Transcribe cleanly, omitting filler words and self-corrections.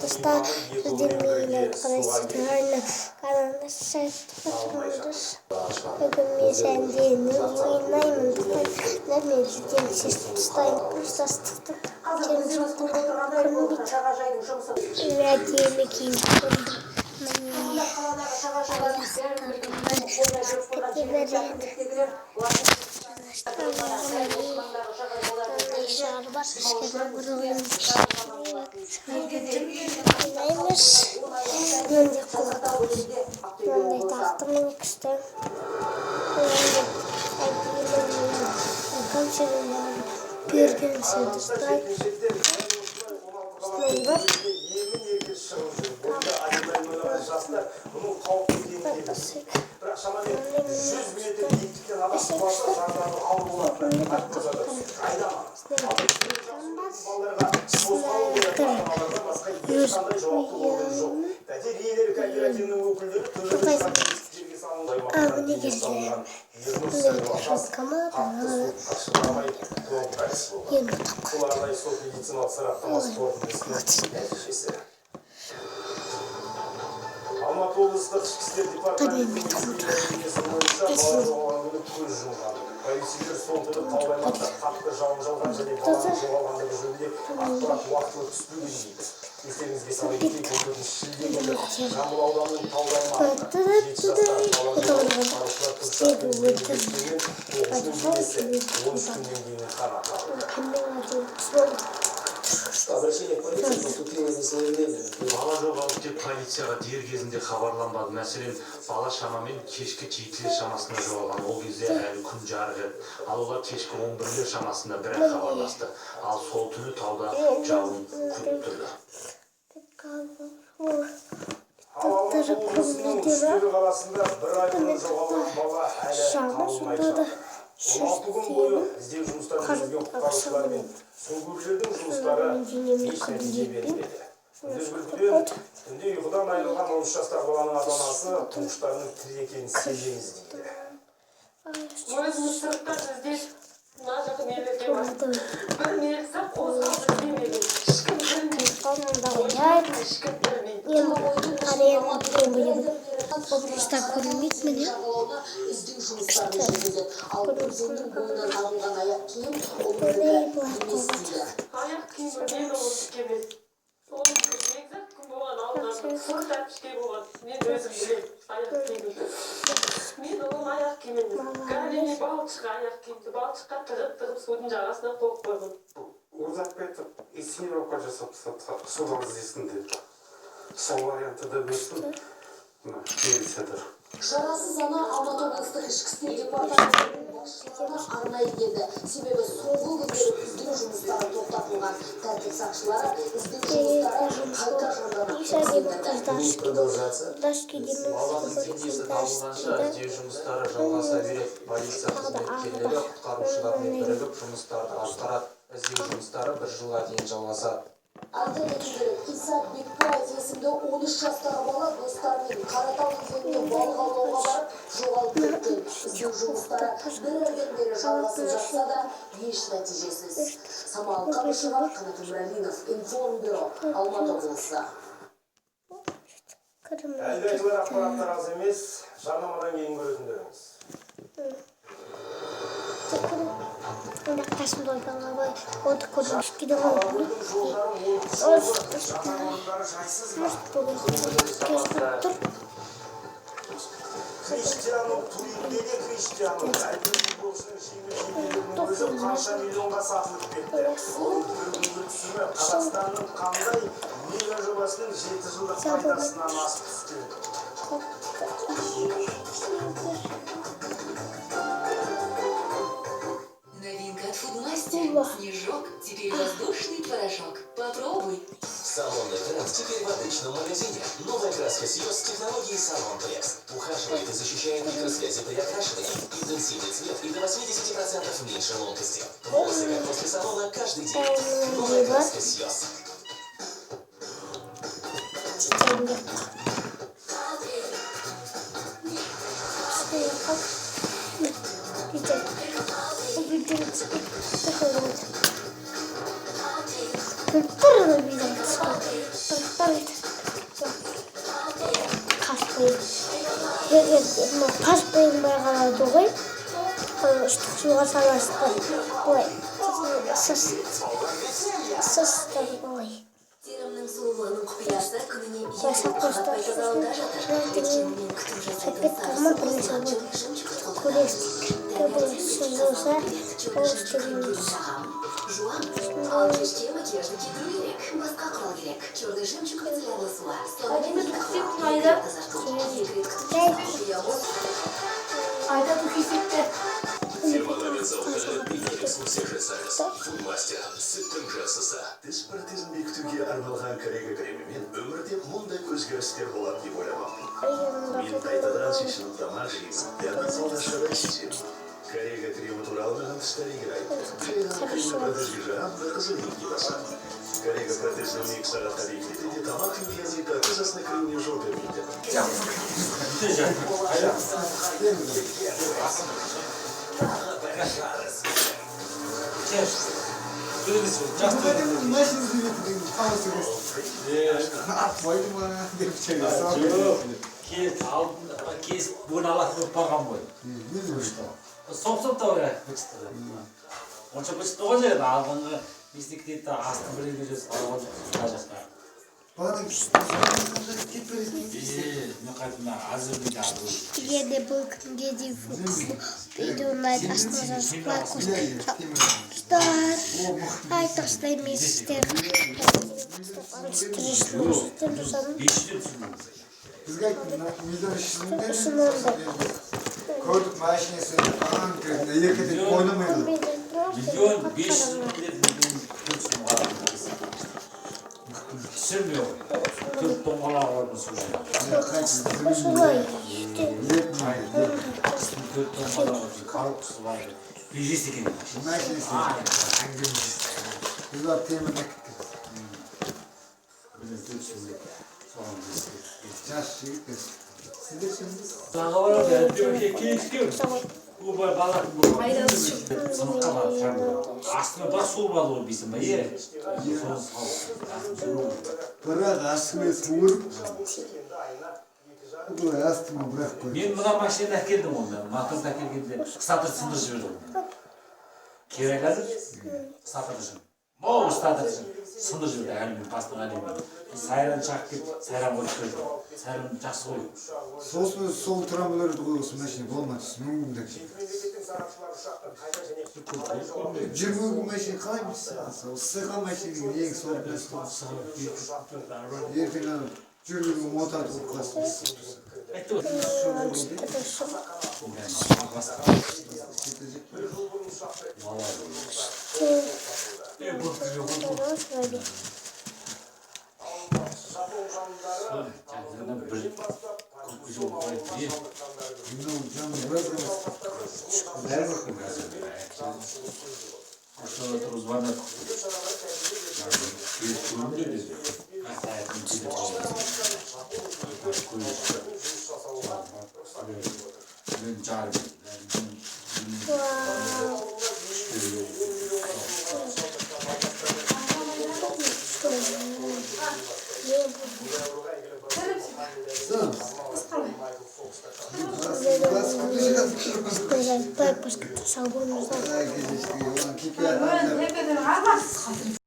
Достар, сіздермен қалайсыздар? Каналына бүгін мен сәнденіп ойнаймын. Мен сізден шешіп тастаймын. Просто ыстықты көрінбейді. Әдемі киініп қойдым. Міне, аяқтарыма кете береді. Мынандай шар бар, кішкене ойнаймыз. Мынандай құлақ, мынандай тақты, міне, күшті. Мынандай әдемі компьютерлер берген достар. Осындай бар. Емін-еркін шығып жүр. Бұнда айналайын ойлаған жастар бұның қауіпті екенін де біледі. Бірақ шамамен 100 метр биіктіктен адам құласа, зардабы ауыр болатыны айтып жатыр. Айдама. Ал балаларға тосқауыл қоятын ата-аналардан басқа ешқандай жауапты орган жоқ. Пәтер иелері кооперативінің өкілдері төбеге шығатын жерге салынған А, міне аймақтан келді. салынған Ернұр Мындай Сәдуақас шотка ма? қатты суыққа шыдамай тоңып қайтыс болған. Енді тапқан. Бұл арнайы сот медициналық сараптамасы қорытындысының нәтижесі. Алматы облыстық ішкі істер департаментінің мәлімдемесі бойынша, бала жоғалған күні көз жұмған. Полицейлер сол түні таулы аймақта қатты жауын жауған және баланың жоғалғандығы жөнінде ақпарат уақытылы түспеген дейді. Естеріңізге сала кетейік, 14 шілде күні Жамбыл ауданының таулы аймағында 7 жастағы бала жоғалып, құтқарушылар тікұшақпен іздеуге түскенмен, оқушының денесі 13 күннен кейін ғана табылды. Обращение в полицию поступило несвоевременно. Бала жоғалды деп полицияға дер кезінде хабарланбады. Мәселен, бала шамамен кешкі 7-лер шамасында жоғалған. Ол кезде әлі күн жарық еді. Ал олар кешкі 11-лер шамасында бірақ хабарласты. Ал сол түні тауда жауын құйып тұрды. Ал Алматы облысының Үштөбе қаласында бір ай бұрын жоғалған бала әлі табылмай жатыр. 16 күн бойы іздеу жұмыстарын жүргізген құтқарушылар мен сүңгуірлердің жұмыстары еш нәтиже бермеді. Күндіз күлкіден түнде ұйқыдан айырылған 13 жастағы баланың ата анасы туыстарының тірі екенін сеземіз дейді. Өзіміз сырттан іздеп, мына жақын елдерге бардық. Бір мелісе қозғалып іздемеген. Ешкім білмейді. Ешкім білмейді. Просто көрінбейді, міне. Іздеу жұмыстарын жүргізеді. Ал өзеннің бойынан табылған аяқ киім ұлынікі емес дейді. Аяқ киімі мен ұлынікі емес. Ұлынікі бекзат кім болған алған, сұр тәпішке болған. Мен өзім білемін аяқ киімді. Мен ұлым аяқ киім емес. Кәдімгі балшық аяқ киімді балшыққа тығып тығып судың жағасына қойып қойған. Ұзатпай тұрып инсценировка жасап тастады, судан іздесін деп. Сол вариантты да берсін мына милициядар. Шарасыз ана Алматы облыстық ішкі істер департаментінің басшылығына арнайы келді. Себебі соңғы күндері іздеу жұмыстары тоқтатылған. Тәртіп сақшылары іздеу жұмыстары қайта жанданатынын сендірді. Продолжаться. Баланың денесі табылғанша іздеу жұмыстары жалғаса береді. Полиция қызметкерлері құтқарушылармен бірігіп жұмыстарды атқарады. Іздеу жұмыстары бір жылға дейін жалғасады. Айта кету керек, Иса Бекбаев есімді 13 жастағы бала достарымен Қаратал өзеніне балық аулауға барып, жоғалып кеткен. Іздеу жұмыстары бір айдан бері жалғасып жатса да, еш нәтижесіз. Самал Қабышева, Қанат Өмірәлинов, Информбюро, Алматы облысы. Әлгі айтылар ақпараттар аз емес, жарнамадан кейін көретіндеріңіз. Қасымда ойбай, оды көріп кішкене. Алакөлдің жолдары олқы, жатар орындары жайсыз ба? Тұр. Криштиану Туринде де Криштиану, әйгілі футболшының жеңіл желпілерінің өзі қанша миллионға сатылып кетті. Оның бір күнгі түсімі Қазақстанның қандай мега жобасының 7 жылдық пайдасынан асып түскен. Новинка от Фудмастер. Снежок. Теперь воздушный творожок. Попробуй. Салонный тренд теперь в отличном магазине. Новая краска Сиос с технологией Салон Плекс. Ухаживает и защищает микросвязи при окрашивании. Интенсивный цвет и до 80% меньше ломкости. Волосы как после салона каждый день. Новая краска Сиос. Жетемін деп. Жетемін. Бүйтіп. Бір. Егер тас болмай қалады ғой, ыстық суға саласыздар былай, сосын ысасыздар былай. Терімнің сұлулығының құпиясы күніне екі Жасап рет қабатпай тазалауда жатыр. Өйткені мен күтім жасайтын Салфетка ма, сары бірнәрсе қосылған болады. черный жемчуг қолданамын. Көресіз, Таңертең сіз болса, черный ол жемчуг кремге істегеніңіз. жағамын, жуамын. Ал кешке макияжды кетіру керек. Басқа құрал керек. Черный жемчуг мицеллярлы суы. Сонымен екі құрал, екі рет тазарту, екі рет күтім жасау. Құпия осы. Айда духи септі. Темалармен зауыты бейнелік жасаңыз. Фудмастер, сүттің жақсысы. Тіс протезін бекітуге арналған Коррега кремімен өмірде мұндай өзгерістер болады деп ойламаппын. Мен қайтадан шешініп тамақ жеймін, дәмін алғашқыдай сеземін. Коррега кремі туралы маған тіс дәрігері айтты. Жай ғана кремді протезге жағамын да қызыл етке басамын. Коррега протезін 12 сағатқа бекітеді де, тамақ жеуге, яғни протез астына кіруіне жол бермейді. Тағы бір жарыс. Машина деген қаласы. Қойды ма деп. Жоқ, кес алдын кесіп, бүгін алатын болып барған ғой. Соп-соп та бычықты. Онша бычықты ғой жерін алдыңғы несіне кетеді, асты бір жерге жүрсе алған жоқ мына жақта. Бағана кетіп бара. Е, мен қайтып мына әзірге алып. Егер де бұл күнге дейін видео ұнайды, астына жазып, лайк қосыңыздар. Айтақсыздар мен сіздерге 500-ден түсіндім. Бізге айтты, 1 300 000. Сосын. Көрдік машинасы, аған кірді, екі деп ойнамайды. 1 500 000 деп, 1 400 000 қарадым. Түсірмей ғой. Төрт доңғалағы бар бұл су. Осылай. Төрт доңғалағы, коробкасы бар. Бежес екен. Машинасы әңгімесі. Біз барып темірді әкеттік. 1 400 000 соған. Жас жігіт. Сіздер шыныңыз. Тағы барады, кешке. Ол бар балатын болған. Сыныққа барып шығарды. Астына бірақ су болады ғой дейсің ба, е? Соны салып. Бірақ астымен суырып, былай астыма бірақ қой. Мен мына машинаны әкелдім ғой, мен моторды әкелгенде статор сындырып жіберді ғой. Керек қазір статорды, моу статорды сындырып жіберді, алюминий, бастық алюминий. Сайран шағып келіп, сайран қойып берді. Сайран жақсы ғой. Сосын сол трамблерді қой, осы машина болмады. Мүмкін 20 күн машина қалай білсін? Сыйған машинаның ең сол нәрсе. Ертең ана жүргенге мотор қойып қалсын. Айтты ғой. Кетecek. Е, бұл Осылай. Жаңағыдан бір көп жол қойып, е. Мынау жаңа біраз емес. Бәрі бар қазір. Ошода тұрып звондадық. Келіп көріңдер деді. Саяхаттың телефон. Мен жарым. Вау. Не Сам. Бас күні шығады. лайк басып сау болыңыздар. Ай, кездестік. Оған кепе. Hep